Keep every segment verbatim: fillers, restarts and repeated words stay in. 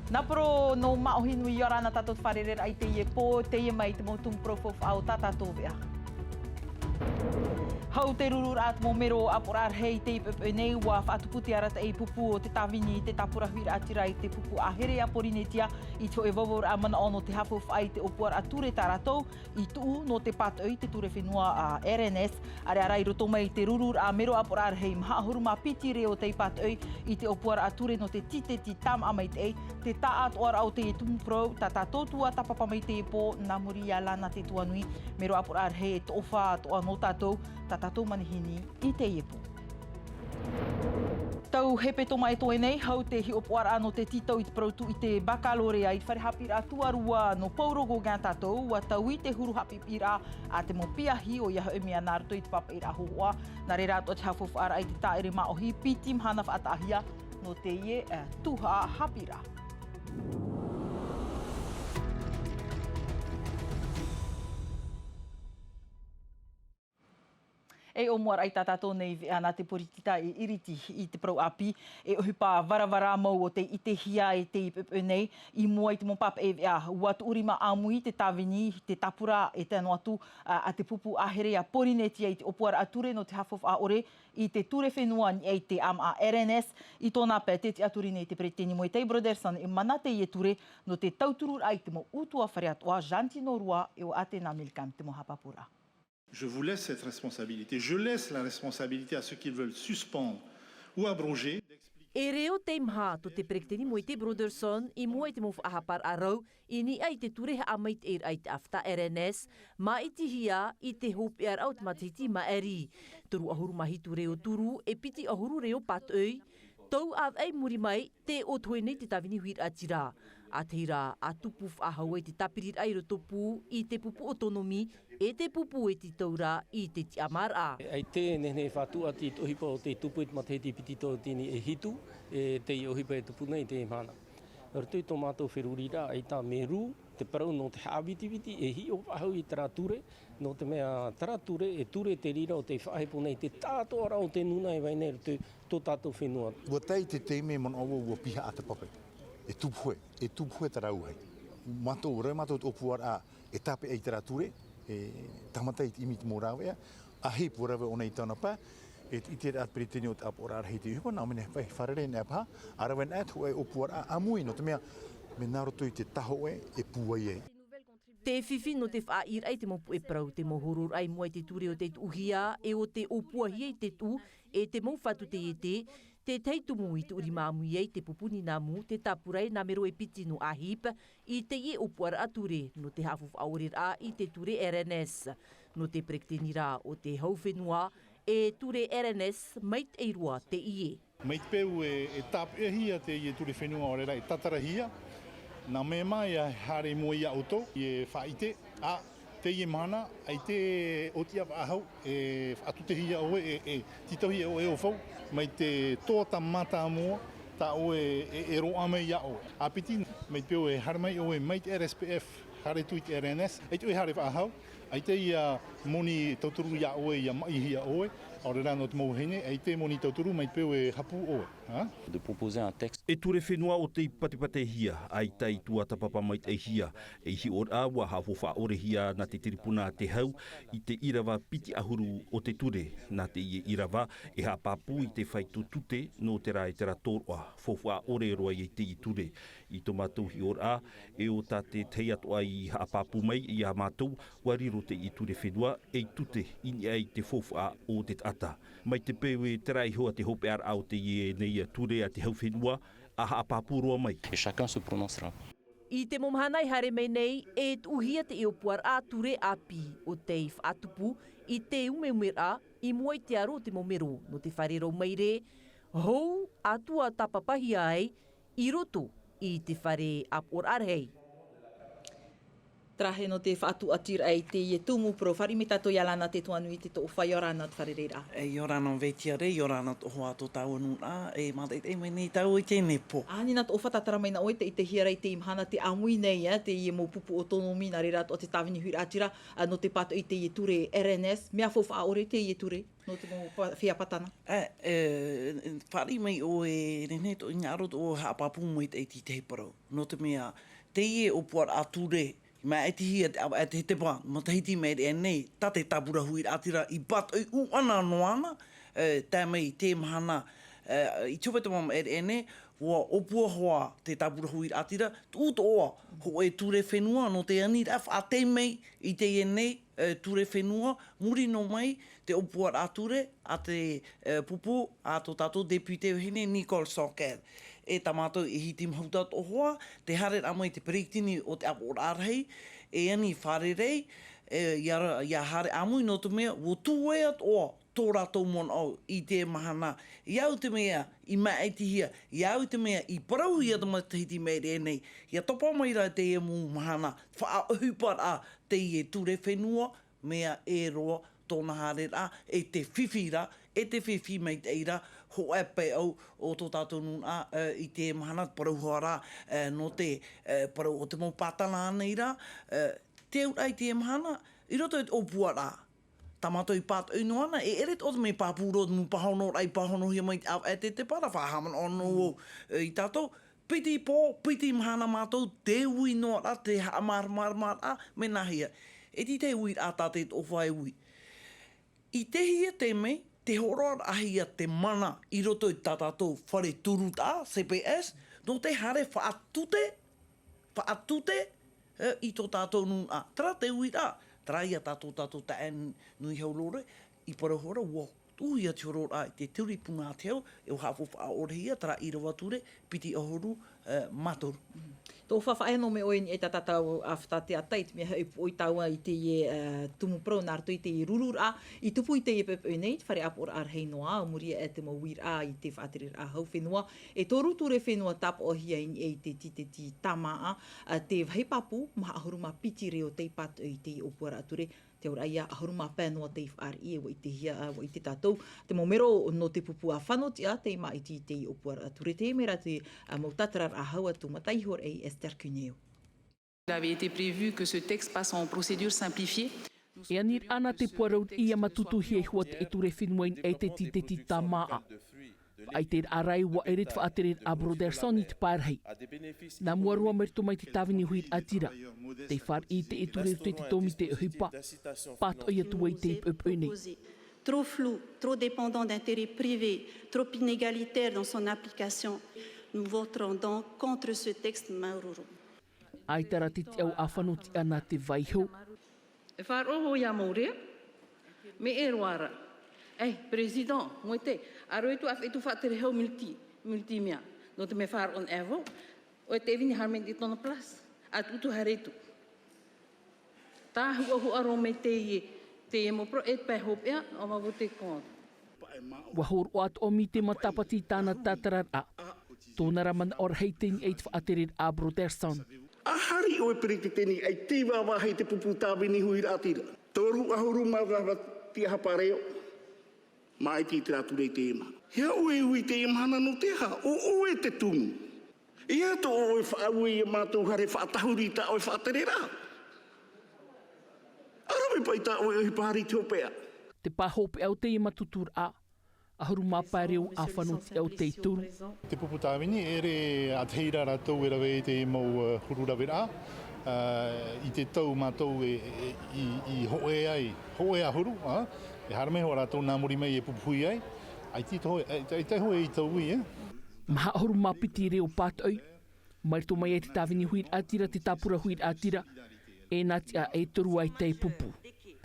Nā poro nō Māʻohi nui, ʻia ora na tātou te fārereiraʻa i teie pō, teie mai te mau tumu parau faufaʻa o tā tātou veʻa. Hau te rururaʻa te mau mero ʻāpoʻoraʻa rahi i teie poʻipoʻi nei, ʻua faʻatupu te arataʻi pupu o te tāvini i te tāpura huiraʻatira i te pupu ʻāhere a Porinetia i te hōʻē vauvau manaʻo nō te haʻafaufaʻa i te ʻōpuaraʻa ture tā rātou i tuʻu nō te pātoʻi te ture fenua a R N S. ʻAreʻa rā i roto mai i te rururaʻa mero ʻāpoʻoraʻa rahi maha ʻahuru mā piti reo tei pātoʻi i te ʻōpuaraʻa ture nō te tīteti tāmaʻa maitaʻi, te taʻatoʻaraʻa o teie tumu parau, tā tātou tuatāpapa mai teie pō, nā muri iā Lana Te Tuanui, mero ʻāpoʻoraʻa rahi e toʻofa atoʻa nō tātou, tā tātou manihini i teie pō. Tau hepetoma e toe nei, hau te hiʻopoʻaraʻa nō te tītau i te parau tū i te baccalauréat i te fare haʻapiʻiraʻa tuarua nō Paul Gauguin tātou, ʻua taui te huru haʻapiʻiraʻa a te mau piahi ʻoia hoʻi mea nā roto i te pāpaʻiraʻa hōhoʻa. Nā reira atoʻa te haʻafaufaʻaraʻa i te tāʻere māʻohi piti mahana faʻataʻahia nō teie, eh, tuhaʻa haʻapiʻiraʻa. E ʻōmuaraʻa i tā tātou nei veʻa nā te poritita e iriti i te parau ʻāpī, e ʻohipa varavara mau o tei ʻitehia e teie poʻipoʻi nei, i mua i te mau pāpaʻi veʻa, ʻua tuʻurima ʻāmui te tāvini, te tāpura, e tae noa atu, a, a te pupu ʻāhere a Porinetia i te ʻōpuaraʻa ture nō te haʻafaufaʻa ʻore i te ture fenua i niʻa i te ʻāmaʻa R N S, i tōna pae tē tiʻaturi nei te peretiteni Moetai Brotherson e mana teie ture nō te tautururaʻa i te mau ʻutuāfare atoʻa, Jantino Rua e ʻo Atena Milcam te mau haʻapāpūraʻa. Je vous laisse cette responsabilité. Je laisse la responsabilité à ceux qui veulent suspendre ou abroger. E reo teimaha tō te peretiteni Moetai Brotherson i mua i te mau faʻahaparaʻa rau i niʻa i te ture haʻamaitaʻiraʻa i te ʻāfata R N S, māʻitihia i te hopeʻaraʻa o te matahiti maʻiri. Toru ʻahuru mā hitu reo turu e piti ʻahuru reo pātoʻi, tau ʻāvaʻe i muri mai, tē ʻōtohe nei te tāvini huiraʻatira. ʻA tahi rā, ʻa tupu faʻahou ai te tāpiriraʻa i roto pū i te pupu autonomie, e te pupu e tītau ra i te tiʻamāraʻa. ʻAita e nehenehe e faʻatuʻati i te ʻohipa o te tupu i te matahiti piti tauatini e hitu, e teie ʻohipa e tupu nei i teie mahana. Nā roto i tō mātou feruriraʻa, ʻaita mea rū te parau nō te haʻavitiviti e hiʻo faʻahou i terā ture, nō te mea terā ture, e ture te reira o tei faʻahepo nei te taʻatoʻaraʻa o te nūnaʻa e vai nei i roto i tō tātou fenua. ʻUa tae i te taime manaʻo vau ʻua pihaʻa te pape. E tupu hōʻē, e tupu hōʻē terā auahi. Mātou, rave mātou te ʻōpuaraʻa e tāpeʻa i terā ture, e tāmata i te ʻimi i te mau rāveʻa, ʻahiahi ʻua rave ʻōna i tāna pae, e te ʻiteraʻa te peretiteni o te ʻāpoʻoraʻa rahi i te ʻohipa, nā ʻō mai nei paʻi fārerei nei paha, ʻa rave anaʻe te hōʻē ʻōpuaraʻa ʻāmui, nō te mea, mea nā roto i te tahoʻē e pūai ai. Te fifi nō te faʻaʻīraʻa i te mau puʻe parau, te mau horoʻaraʻa i mua i te ture o tei tuʻuhia, e ʻo tei ʻōpuahia i te tuʻu, e te mau fatu teiete, te tahi tumu i tuʻurima ʻāmui ai te pupu nīnamu, te tāpura e nā mero e piti nō AHIP, i teie ʻōpuaraʻa ture, nō te haʻafaufaʻa ʻoreraʻa i te ture R N S. Nō te peretiteni rā o te hau fenua, e ture R N S, maitaʻi roa teie. Mai te peu e, e tāpeʻahia teie ture fenua ʻaore rā e tātarahia, nā mea mā e haere i mua iā ʻoutou, e faʻaʻite, ā, teie mahana, ʻaita e ʻōtiʻa faʻahou, e faʻatutehia ʻoe, e, e tītauhia ʻoe e ʻaufau, mai te toa tā mātāmua, tā ʻoe e, e roaʻa mai iā ʻoe. ʻA piti, mai te peu e haere mai ʻoe mai te R S P F, haere atu i te R N S, ʻaita ʻoe haere faʻahou, ʻaita ia moni tauturu iā ʻoe, ia maʻihia ʻoe, ʻaore rā nō te mau vahine, ʻaita e moni tauturu mai te peu e hapu ʻoe, ha? De proposer un texte. E ture fenua ʻo tei patepatehia, ʻaita i tuatāpapa maitaʻihia, e hiʻoraʻa ʻua haʻafaufaʻa ʻorehia nā te tiripuna a te hau i te ʻīrava piti ʻahuru o te ture, nā teie ʻīrava e haʻapāpū i te fāito tute nō terā e terā tōroʻa, faufaʻa ʻore roa ia i teie ture. I tō mātou hiʻoraʻa, e ʻo tā te tahi atoʻa i haʻapāpū mai iā mātou, ʻua riro teie ture fenua ei tute i niʻa i te faufaʻa o te taʻata. Mai te peu e terā iho ā te hopeʻaraʻa o teie nei ture a te hau fenua, ʻa haʻapāpū roa mai. Et chacun se prononcera. I te mau mahana e haere mai nei, e tuʻuhia te ʻōpuaraʻa ture ʻāpī ʻo tei faʻatupu i te umeumeraʻa i mua i te aro o te mau mero nō te fare rau maire, hou ʻa tuatāpapahia ai i roto i te fare ʻāpoʻoraʻa rahi. Tarahe nō te faʻatuʻatiraʻa i teie tumu parau, fāriʻi mai tātou iā Lana Te Toanui, te toʻofa, ʻia ora na te fārereiraʻa. E, ʻia ora na Vetiare, ʻia ora na tō hoa tō tāua nūnaʻa, e mātaʻitaʻi mai nei tāua i teie nei pō. ʻĀ, nā tō hoa tātara mai na ʻoe, tē ʻitehia ra i teie mahana tē ʻāmui nei, ā, teie mau pupu autonomie, nā reira atoʻa te tāvini huiraʻatira, ā, nō te pātoʻi i teie ture R N S, mea faufaʻa ʻore teie ture, nō te mau pa-, feiā Pātana. E, e, fāriʻi mai ʻoe, e nehenehe tō hinaʻaro tō ʻoe haʻapāpū mai i te, i te parau. Nō te mea, teie ʻōpuaraʻa ture, i maʻitihia te, e te, te pā, matahiti i maʻiri aʻe nei, tā te tāpura huiraʻatira i pātoʻi ʻūʻana noa na, e, tae mai i te mahana, e, i te hōpeʻa te māmā maʻiri aʻe nei, ʻua ʻōpua hoʻi te tāpura huiraʻatira, tuʻu atoʻa, hōʻē ture fenua, nō te aniraʻa faʻatei mai i teie nei, e, ture fenua, muri noa mai, te ʻōpuaraʻa ture, a te, e, pupu, a tō tātou député vahine Nicole Sanquer. E tā mātou i Hiti Mahuta tō hoa, te haereraʻa mai te peretiteni o te ʻāpoʻoraʻa rahi, e ani fārerei, e, ʻia ra-, ʻia haere ʻāmui nō te mea, ʻua tū atoʻa tō rātou manaʻo i te mahana. ʻIa au te mea, i maʻitihia, ʻia au te mea, i parauhia te matahiti i maʻiri aʻe nei, ʻia topa mai ra teie mau mahana, faʻaʻohiparaʻa teie ture fenua, mea e roa tōna haereraʻa, e te fifi ra, e te fifi maitaʻi ra, hōʻē pae ʻau o tō tātou nūnaʻa, e, i te mahana parau hoʻi ra, e, nō te, e, parau o te mau Pātana nei ra, e, te auraʻa i te mahana, i roto i te ʻōpuaraʻa. Tā mātou i pātoʻi noa na, e ʻere atoʻa te mea pāpū roa te mau pāhonoraʻa i pāhonohia mai te ʻāvaʻe te, te para faʻahaʻamanaʻo nō au, e, i tātou, piti pō, piti mahana mātou, te ui noa ra, te haʻamāramaramaraʻa, mea nāhea. E te, te uiraʻa tā te toʻofa e ui. I te hia te mea, te hōroʻaraʻahia te mana i roto i tā tātou fare turutaʻa, C P S, nō te haere faʻatute, faʻatute, e, i tō tātou nūnaʻa. Terā te uiraʻa, terā ia tā tō tātou taeaʻe Nui Hau Lore, i parau hoʻi ra, ʻua tuʻuhia te hōroʻaraʻa i te ture i Puna Ātehau, e ʻua haʻafaufaʻa ʻorehia, terā ʻīrava ture, piti ʻahuru, e, mā toru. Tō faʻaea nō mai ʻoe i niʻa i tā tātou ʻāfata teata, i te mea hoʻi, e poʻoi tāua i teie, e, tumu parau nā roto i teie rururaʻa i tupu i teie poʻipoʻi nei, te fare ʻāpoʻoraʻa rahi noa, ʻa muri aʻe te mau uiraʻa i te faʻatereraʻa hau fenua, e toru ture fenua tāpaʻohia i niʻa i te tīteti tāmāʻa, ā, te vāhi pāpū, maha ʻahuru mā piti reo tei pātoʻi i teie ʻōpuaraʻa ture, te auraʻa ia ʻahuru mā pae noa tei fāriʻi, e ʻua ʻitehia, ā, ʻua ʻite tātou, te mau mero nō te pupu ʻa Fano Tiʻa tei māʻiti i teie ʻōpuaraʻa ture, teie mai rā te, ā, mau tātararaʻa hau atu, mataʻi iho ra ʻo Esther Cuneo. Il avait été prévu que ce texte passe en procédure simplifiée. E aniraʻa nā te puarauraʻa ʻia mātutuhia iho ā te ture fenua i niʻa i te tīteti tāmāʻa. Faʻaʻiteraʻa ra ē ʻua ʻere te faʻatereraʻa Brotherson i te pae rahi. Nā mua roa mai roto mai te tāvini huiraʻatira, tei fāriʻi i te ture i roto i te tōmite ʻohipa, pātoʻi atu ai i teie poʻipoʻi nei. Trop flou, trop dépendant d'intérêts privés, trop inégalitaire dans son application. Nous voterons donc contre ce texte, māuruuru. ʻAita rā te tiʻau a Fano Tiʻa nā te vaiho. E faʻaroʻo iā Maurea, mea e roa ra. Ei, Président, moete, ʻa roe tu a fai tu faʻatere hau multi, multi mea. Nō te mea faʻaroʻo na e vau, ʻoe te vini haere mai i tōna place, a tuʻu tu haere tu. Tā huʻahuʻa roa mai teie, teie mau pro-, e pae hopeʻa, ʻo ma vote contre. ʻUa hōroʻa atoʻa mai te matāpati i tāna tātararaʻa. Tōna rā manaʻo rahi tei niʻa i te faʻatereraʻa Brotherson. ʻA haere ʻoe peretiteni ʻaita i vāvāhi i te pupu tāvini huiraʻatira. Toru ʻahuru mā vaha tiʻahapa reo. Māʻiti i terā ture i teie mahana. E aha ʻoe e ui i teie mahana nō te aha? ʻO ʻoe te tumu. E aha tō ʻoe faʻaue iā mātou haere faʻatahuri i tā ʻoe faʻatereraʻa? ʻA rave paʻi tā ʻoe ʻohipa haere i te hopeʻa. Te pā hopeʻa o teie mātuturaʻa. ʻAhuru mā pae reo a Fano Tiʻa o tei toru. Te pupu tāvini, e ʻere ʻātahi rā rātou e rave i te mau, ā, huru raveraʻa, ā, i te tau mātou e, e, i, i hōʻē ai, hōʻē ʻahuru, ā, e haere mai hoʻi rātou nā muri mai e pupuhi ai, ʻaita i te hō-, ʻaita, ʻaita hōʻē i tau ui, ē. Maha ʻahuru mā piti reo pātoʻi, mai roto mai ai te tāvini huiraʻatira, te tāpura huiraʻatira, e nā tiʻa e toru ai te pupu.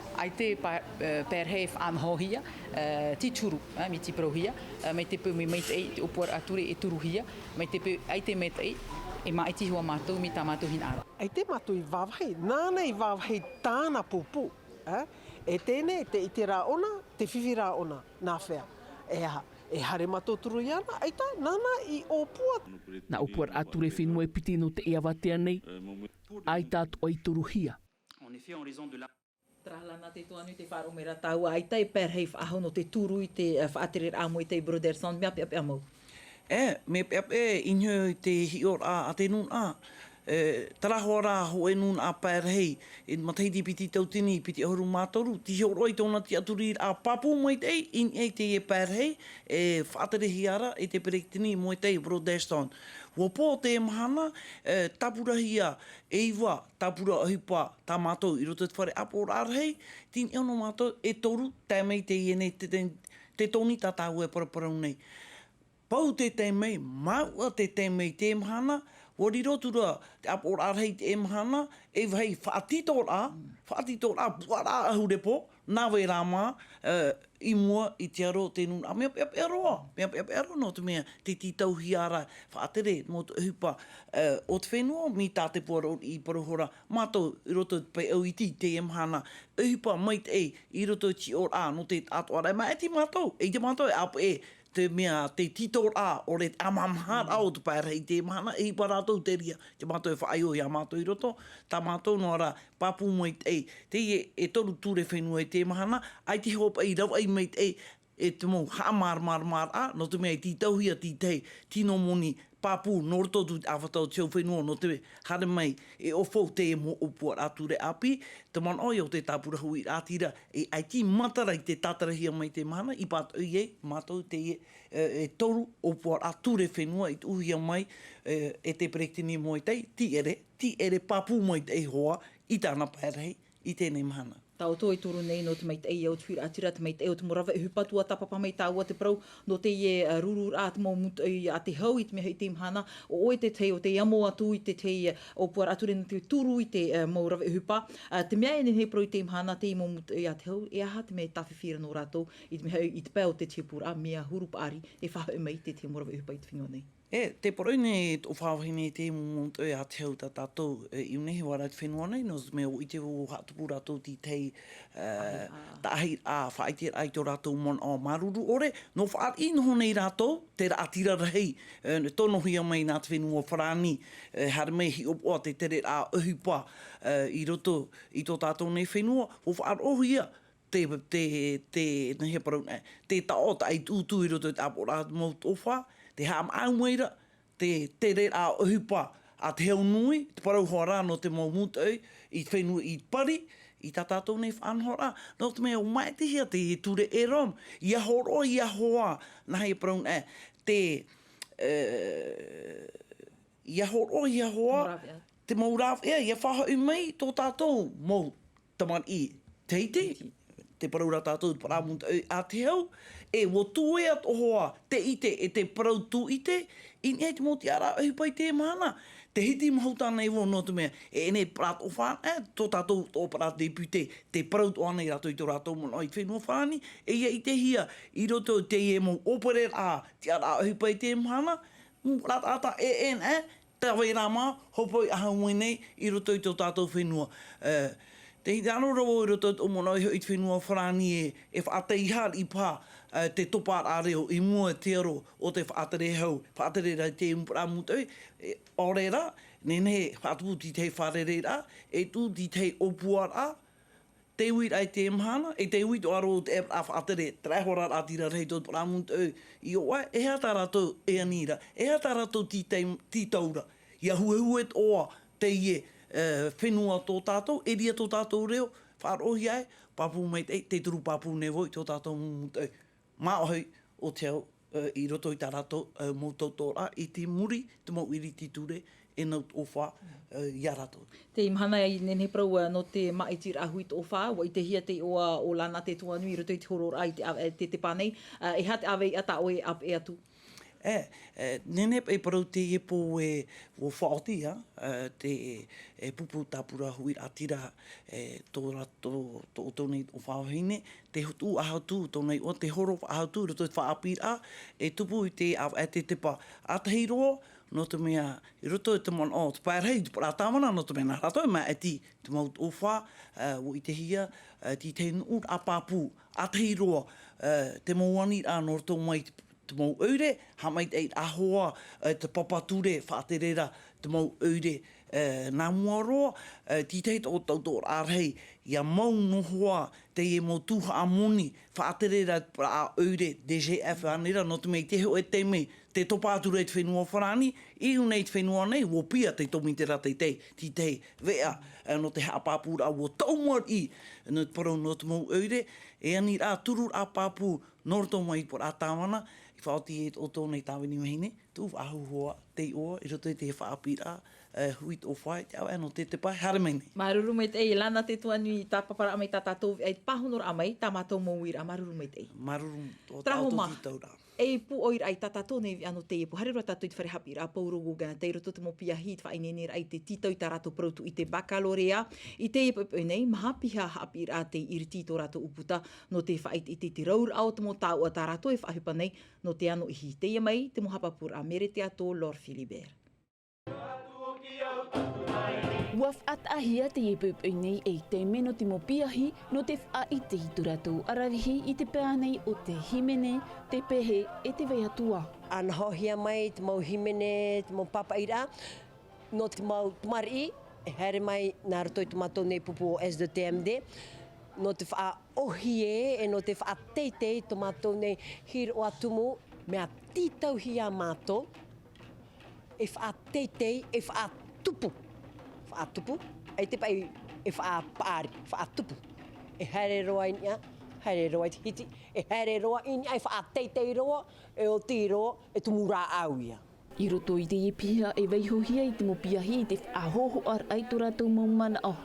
ʻAita e pa-, e, perehei e faʻanahohia, e, te turu, e, mai te parauhia, e, mai te peu mea maitaʻi te ʻōpuaraʻa ture e turuhia, mai te peu ʻaita e maitaʻi, e māʻiti hoʻi mātou mai tā mātou hinaʻaro. ʻAita mātou i vāvāhi, nāna i vāvāhi tāna pupu, e, e teie nei, tē ʻite ra ʻōna, tē fifi ra ʻōna, nā hea, e aha, e haere mātou turu iāna, ʻaita, nāna i ʻōpua. Nā ʻōpuaraʻa ture fenua e piti nō teie avatea nei, ʻaita atoʻa i turuhia. En effet, en raison de la Tarahalana te toanu te faʻaroʻo mai ra tāua ʻaita e parahi faʻahou nō te turu i te faʻatereraʻa moetai Brotherson, mea peʻapeʻa mau. E mea peʻapeʻa i niho i te hiʻoraʻa a te nūnaʻa. Tarahoa rā hoʻe nūnaʻa parahi i matahiti piti tautini piti ʻahuru mā toru, te hiʻoraʻa i tōna tiʻaturiraʻa pāpū maitaʻi i niʻa i teie parahi e faʻaterehia ra e te peretiteni moetai Brotherson. Ua pō te mahana, tāpurahia e iva tāpura ʻohipa tā mātou i roto i te fare ʻāpoʻoraʻa rahi. Tini ono mātou e toru tae mai teie nei te toni tā tāua e paraparau nei. Pau te tae mai, māuʻa te tae mai te mahana. Ua riro atu ra te ʻāpoʻoraʻa rahi te mahana e vāhi faʻatitoraʻa, faʻatitoraʻa puaraʻa ʻahu repo nā vai rā mā i mua i te aro o te nūnaʻa. Mea peʻapeʻa roa, mea peʻapeʻa roa nō te mea te tītauhia ra faʻatere mau ʻohipa o te fenua mai tā te puaraʻa i parau hora mātou i roto i te pae ʻaui i teie mahana. ʻOhipa maitaʻi i roto i te hiʻoraʻa nō te taʻatoʻaraʻa e māʻiti mātou e ʻite mātou e ʻāpeʻe te mea te tītauhia ʻore te ʻamamaharaʻa o te pae rahi i teie mahana e ʻohipa rātou te reira te mātou e faʻaio iā mātou i roto. Tā mātou noa rā pāpū maitaʻi teie e toru ture fenua i teie mahana. ʻAi te hoʻo paʻi ravaʻi maitaʻi e te mau haʻamāramaramaraʻa nō te mea e tītauhia te tahi tino moni pāpū nō roto atu i te ʻāfata o te hau fenua nō te haere mai e ʻōfau teie mau ʻōpuaraʻa ture ʻāpī. Te manaʻo ia o te tāpura huiraʻatira e ʻaiti matara i te tātarahia mai te mahana i pātoʻi ai mātou teie e toru ʻōpuaraʻa ture fenua i tuʻuhia mai e te peretiteni moetai. Tiʻere tiʻere pāpū maitaʻi hoa i tāna pae rahi i teie mahana. Tāʻoto e turu nei nō te maitaʻi o te huiraʻatira te maitaʻi o te mau rave ʻohipa tua tāpapa mai tāua te parau nō teie rururaʻa te mau mūtoʻi a te hau i te mea hoʻi te mahana o ʻoe te tahi o te amo atu i te tahi ʻōpuaraʻa ture nō te turu i te mau rave ʻohipa. Te mea e nehenehe parau i te mahana te mau mūtoʻi a te hau e aha te mea e tāfifi ra nō rātou i te mea hoʻi i te pae o te tahi pūraʻa mea huru paʻari e faʻahoʻi mai te tahi mau rave ʻohipa i te fenua nei. E te poroʻi nei tō fāvahi nei te mau mūtoʻi a te hau tā tātou i ʻunehi vara te fenua nei nō te mea o ʻite vau haʻatupu rātou te tahi taʻahi a faʻaite raʻa i tō rātou manaʻo māuruuru ʻore nō faʻariʻi noho nei rātou te raʻatira rahi tonohia mai nā te fenua farāni. Haere mai hiʻopoʻa te tereraʻa ʻohipa i roto i tō tātou nei fenua ua faʻaroʻohia te te te nahea parau nei te taʻo taʻi tūtū i roto i te ʻāpoʻoraʻa mau toʻofa te haʻamaʻau mai ra te tereraʻa ʻohipa a te hau nui te parau hoʻi rā nō te mau mūtoʻi i te fenua i pari i tā tātou nei faʻanahoraʻa. Nō te mea ua māʻitihia te ture e rom ia hōroʻa ia hoa nahea parau nei te ia hōroʻa ia hoa te mau rāveʻa ia faʻahoʻi mai tō tātou mau tamariʻi teitei te parau rā tātou te parau mūtoʻi a te hau. E ua tū ea tō hoa te ʻite e te parau tūʻite i niʻa i te mau tiʻaraʻa ʻohipa i te mahana. Te hiti mahuta nei vau nō te mea e ʻenei parau toʻofa e tō tātou toʻoparau te pute te parau toʻa nei rātou i tō rātou manaʻo i te fenua farāni e ia ʻitehia i roto i teie mau ʻōpereraʻa tiʻaraʻa ʻohipa i te mahana. Rātaʻata e ʻenei tāvai rā mā hopoi ʻahu mai nei i roto i tō tātou fenua. Te hiti anō rā vau i roto i tō manaʻo i hoʻi i te fenua farāni e faʻataiha riʻi paha te toparaʻa reo i mua i te aro o te faʻatere hau faʻatere rā i te umuparaʻa mūtoʻi. ʻAore rā nehenehe faʻatupu te tahi fārereiraʻa e tuʻu te tahi ʻōpuaraʻa te uiraʻa i te mahana e te uiraʻa rō te ʻēparaʻa faʻatere te raʻehora rā tira rahi tō te parau mūtoʻi i ʻō ai e hea tā rātou e ani ra e hea tā rātou tītau ra ia huehue toʻa teie fenua tō tātou e ria tō tātou reo. Faʻaroʻohia ai pāpū maitaʻi te turu pāpū nei vau i tō tātou mūtoʻi māʻohi o te hau i roto i tā rātou mau tautooraʻa i te muri te mau iriti ture e nau toʻofa iā rātou. Te mahana i nehenehe parau nō te māʻitiraʻa hui toʻofa ua ʻitehia te iʻoa o lana te tuanu i roto i te hororaʻa i te ʻāvaʻe te tepa nei. E aha te ʻāvaʻe iʻa tā ʻoe e ʻāpeʻe atu? E nehenehe paʻi parau teie pō e ua faʻaoti ia te pupu tāpura huiraʻatira tō rātou tō ʻoutou nei o fāvahine te tuʻu ʻahu atu tōna iʻoa te horo faʻaʻahu atu i roto i te faʻaʻāpīraʻa e tupu i te ʻāvaʻe te tepa ʻātahi roa. Nō te mea i roto i te manaʻo o te pae rahi i te parau tāvana nō te mea nā rātou e māʻiti te mau toʻofa ua ʻitehia te tahi nuʻuraʻa pāpū ʻātahi roa te mau aniraʻa nō roto mai i te te mau ʻoire, haʻamaitaʻiraʻa hoʻi, e, te papa ture, faʻatereraʻa te mau ʻoire, e, nā mua roa, e, teie tō tauturu rahi, ʻia mau noa hoʻi, teie mau tuhaʻa moni, faʻatereraʻa ʻoire, D G F, ānei rā, nō te mea i te hōʻē taime, tē topa atu ra i te fenua Farāni, i ʻō nei i te fenua nei, ʻua piʻi te tōmitera teitei, teitei, veʻa, e, nō te haʻapāpūraʻa, ʻua taumāʻi, nō te parau nō te mau ʻoire, e ani rā, turu rā pāpū, nō roto mai i te parau tāvana, i faʻaoti e tō tōna i tāvini mahine, tū faʻahou hoʻi, te iʻoa, i roto i te faʻaʻāpīraʻa, e, hui tō fai, te ʻāvaʻe nō te, te pae, haere mai nei. Māuruuru maitaʻi, Lana Tetuanui, tāpaparaʻa mai tā tātou, e pāhonoraʻa mai, tā mātou mau uiraʻa, māuruuru maitaʻi. Māuruuru, tō Tara tātou homa. Tītauraʻa. E pūʻoiraʻa i tā tātou nei veʻa nō teie pō, haere roa tātou i te fare haʻapiʻiraʻa Paul Gauguin, tei roto te mau piahi, i te faʻaineineraʻa i te tītau i tā rātou parau tūʻite baccalauréat, i teie poʻipoʻi nei, maha piha haʻapiʻiraʻa tei iriti i tō rātou ʻūputa, nō te faʻaʻiteʻite i te rauraʻa o te mau taoʻa tā rātou e faʻaʻohipa nei, nō te ano ihi. Teie mai, te mau haʻapāpūraʻa Mere Teato, Laure Philibert. ʻUa faʻataʻahia teie poʻipoʻi nei ei taime nō te mau piahi, nō te faʻaʻite i tō rātou ʻaravihi i te pae nei o te hīmene, te pehe, e te vai atu ā. ʻA nahohia mai te mau hīmene, te mau pāpaʻiraʻa, nō te mau tamariʻi, e haere mai nā roto i tō mātou nei pupu o S D T M D, nō te faʻaʻōhie, e nō te faʻateitei tō mātou nei hīroʻa tumu, mea tītauhia mātou, e faʻateitei, e faʻatupu. Faʻatupu, ʻaita paʻi e faʻapaʻari, faʻatupu. E haere roa i niʻa, haere roa i te hiti, e haere roa i niʻa, e faʻateitei roa, e oti roa, e tumu rāʻau ia. I roto i teie piha e vaihohia i te mau piahi i te faʻahōhoʻaraʻa i tō rātou mau manaʻo.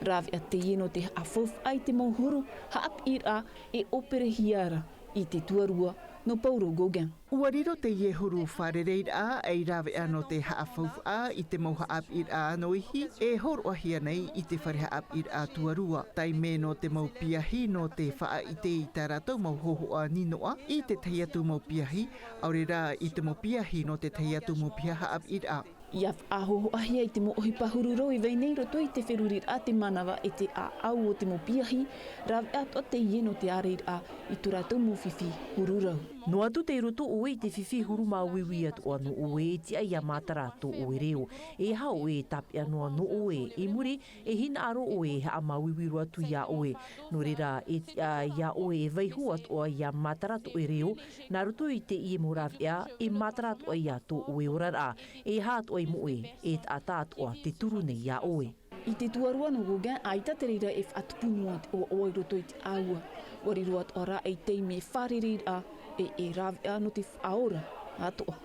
Rāveʻa teie nō te haʻafaufaʻa i te mau huru, haʻapiʻiraʻa, e ʻōperehia ra i te tuarua nō Paul Gauguin. ʻUa riro teie huru fārereiraʻa ei rāveʻa nō te haʻafaufaʻa i te mau haʻapiʻiraʻa ano ihi e hōroʻahia nei i te fare haʻapiʻiraʻa tuarua. Taime nō te mau piahi nō te faʻaʻite i tā rātou mau hōhoʻa ninoʻa i te tahi atu mau piahi, ʻaore rā i te mau piahi nō te tahi atu mau piha haʻapiʻiraʻa. ʻIa faʻahōhoʻahia i te mau ʻohipa huru rau e vai nei i roto i te feruriraʻa, te manava e te ʻāʻau o te mau piahi, rāveʻa atoʻa teie nō te ārairaʻa i tō rātou mau fifi huru rau. Noa atu tei roto ʻoe i te fifi huru māuiui atoʻa nō ʻoe, e tiʻa ʻia matara tō ʻoe reo. E aha ʻoe e tāpeʻa noa nō ʻoe, i muri, e hinaʻaro ʻoe e haʻamāuiui roa atu iā ʻoe. Nō reira, e tiʻa iā ʻoe e vaiiho atoʻa ʻia matara tō ʻoe reo, nā roto i teie mau rāveʻa, e matara atoʻa ia tō ʻoe oraraʻa, e aha atoʻa i moʻe, e taʻata atoʻa tē turu nei iā ʻoe. I te tuarua nō Gauguin, ʻaita te reira e faʻatupu noa te ʻoaʻoa i roto i te ʻāua. ʻUa riro atoʻa rā ei taime fārereiraʻa, e, e rāveʻa nō te faʻaora atoʻa.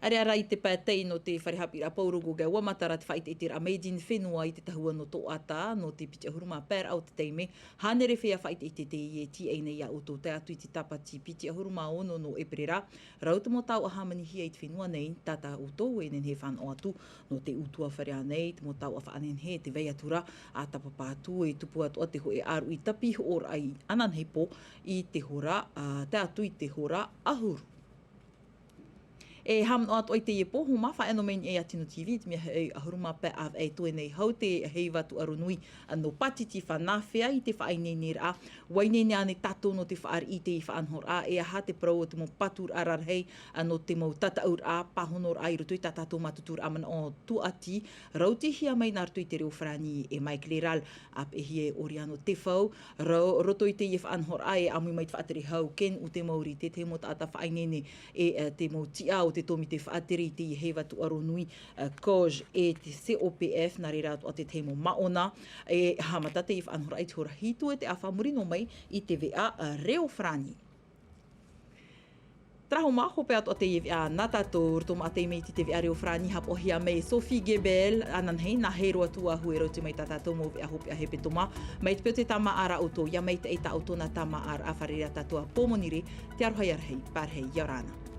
ʻĀreʻa rā i te pae tei nō te fare haʻapiʻiraʻa Paul Gauguin, ʻua matara te faʻaʻiteʻiteraʻa Made in Fenua i te tahua nō Toʻata, nō te piti ʻahuru mā pae raʻa o te taime, hānere feiā faʻaʻiteʻite teie e tīaʻi nei iā ʻoutou, tae atu i te tāpati piti ʻahuru mā ono nō ʻEperēra, rau te mau taoʻa hāmanihia i te fenua nei, tā tā ʻoutou e nehenehe e fānaʻo atu, nō te ʻutuāfare ānei, te mau taoʻa faʻanehenehe, e te vai atu ra, ʻa tāpapa atu, e tupu atoʻa te hōʻē ʻāruʻi tāpiʻi hoʻoraʻa i ananahi pō, i te hora, ā, tae atu i te hora ʻahuru. E haʻamanaʻo atoʻa i teie pō, hōmā faʻaea noa mai nei iā Tino T V, i te mea hoʻi ʻahuru mā pae ʻāvaʻe e toe nei hau te heiva tūʻaro nui, ā, nō Pātiti Fanafea i te faʻaineineraʻa, ʻua ineine ānei tātou nō te fāriʻi i te faʻanahoraʻa, e aha te parau o te mau paturaʻa rarahi, ā, nō te mau tataʻuraʻa, pāhonoraʻa i roto i tā tātou mātuturaʻa manaʻo tūʻati, rautihia mai nā roto i te reo farāni e Mike Leral, ʻāpeʻehia e Oriano Tefau, ro-, roto i teie faʻanahoraʻa e ʻāmui mai te faʻatere hau, Ken Utemauri, te tahi mau taʻata faʻaineine, e, e, te mau tiʻa o te tōmite faʻatere i teie heiva tūʻaro nui, e, COGE e te C O P F, nā reira atoʻa te tahi mau māʻona, e haʻamata teie faʻanahoraʻa i te hora hitu e te ʻāfa, muri noa mai i te veʻa, e, reo farāni. Terā hōmā, hope atoʻa teie veʻa nā tātou, roto maʻa teie mea iti te veʻa reo farāni, haʻapaʻohia mai e Sophie Gebel, ananahi, nā Hero Tuahau e raute mai tā tātou mau veʻa hopeʻa hepetoma, mai te peu tē tāmāʻa ra ʻoutou, ʻia maitaʻi tā ʻoutou nā tāmāʻaraʻa, fārerei ā tātou ā Pōmonire, te aroha ʻia rahi, pārahi, ʻia ora na.